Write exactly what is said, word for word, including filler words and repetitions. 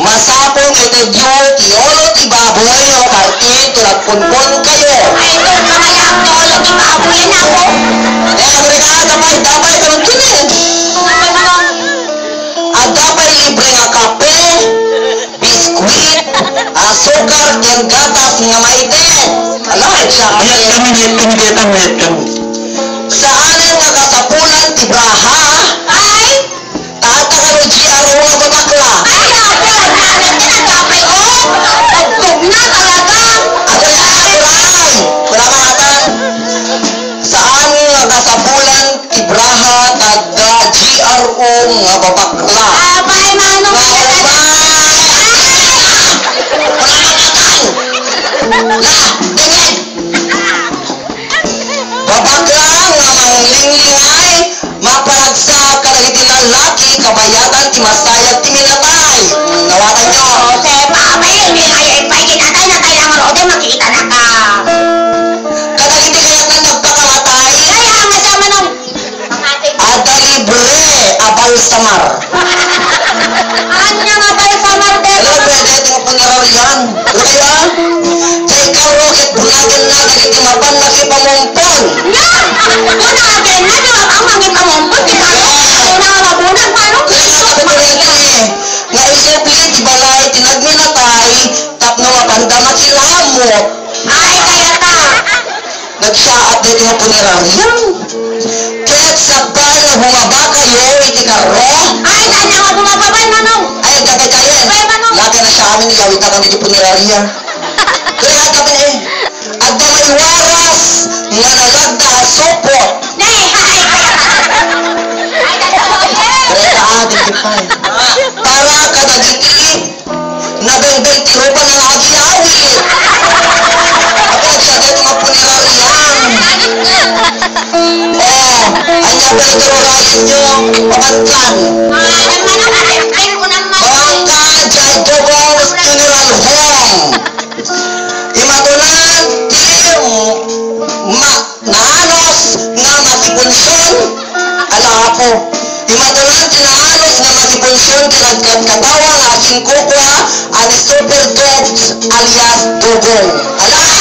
Masapul nga itedyo ti ulo ti baboy o parti ti nagpunpon kayo. Ay, ito ka kaya ang ulo ti baboy, anak ko. Eh, ano rin ka, damay, damay, ganun din eh. Ano, ano? Adda pay libre nga kape, biskwit, asukar, ken gatas nga maited. Ala, siya. Mayat kami, mayat kami, mayat kami, mayat kami. Saanen nga kasapulan ti braha. Ay! Tata kano G R O nga babakla. Ay, naku, naku, naku, naku, oh! Tugtog na talaga. Ato na, ato na. Wala ka ata. Saan nga kasapulan ti braha tagda G R O nga babakla? Apay, Manong. Nga umay. Wala ka ata. La, tingin. Babakla nga manglinglingay, maparagsak kadagiti lallaki, kabayatan ti masayat ti minatay. Hmm, nawatanyo. Joseph, apay, linglingay, pay, kinatay, natay lang, Rode, makikita na ka. Kadagiti kayatna nagpakamatay. Kaya nga siya, Manong. Adda libre a balsamar. Ania nga balsamar, Dep? Ala, pwede iti nga puneraryan. Kaya, jay karro ket bunagenna dagiti mapan makipamumpon. Nia! Bunagenna ti mapan makipamumpon, ti karro. Una nga mabunag, paano? Kaya nga, sabi ko rin, eh, nga isubli ti balay ti nagminatay tapno mapanda makilamot. Ay, kayata. Nagsaat daytoy nga punerarya. Ket sakbay nga bumaba kayo iti karro. Ay, saan nga bumaba, bay, Manong? Ay, adda pay kayen. Bay, Manong. Laki na siya amin, iyawid na kami iti punerarya. Kaya adda pay, eh, adda maiwaras nga nalagda a supot. Nay, ay, ay, ay. Ay, ay, ay. Kaya ka, ah, di kita, eh. Para kadagiti Nabengdeng ti rupa nga agiyawid. Apo, siya daytoy nga puneraryan. Oh, ania ba iti rurayenyo? Pabatlan. Bangka, jay Dubois Funeral Home. Imatunan ti ma-, Naanus nga makipunsion, ala, Apo. Imatunan ti naanus nga makipunsion ti nagkadkatawa nga akinkukua a ni Super Dogs alias Dugong. Ala!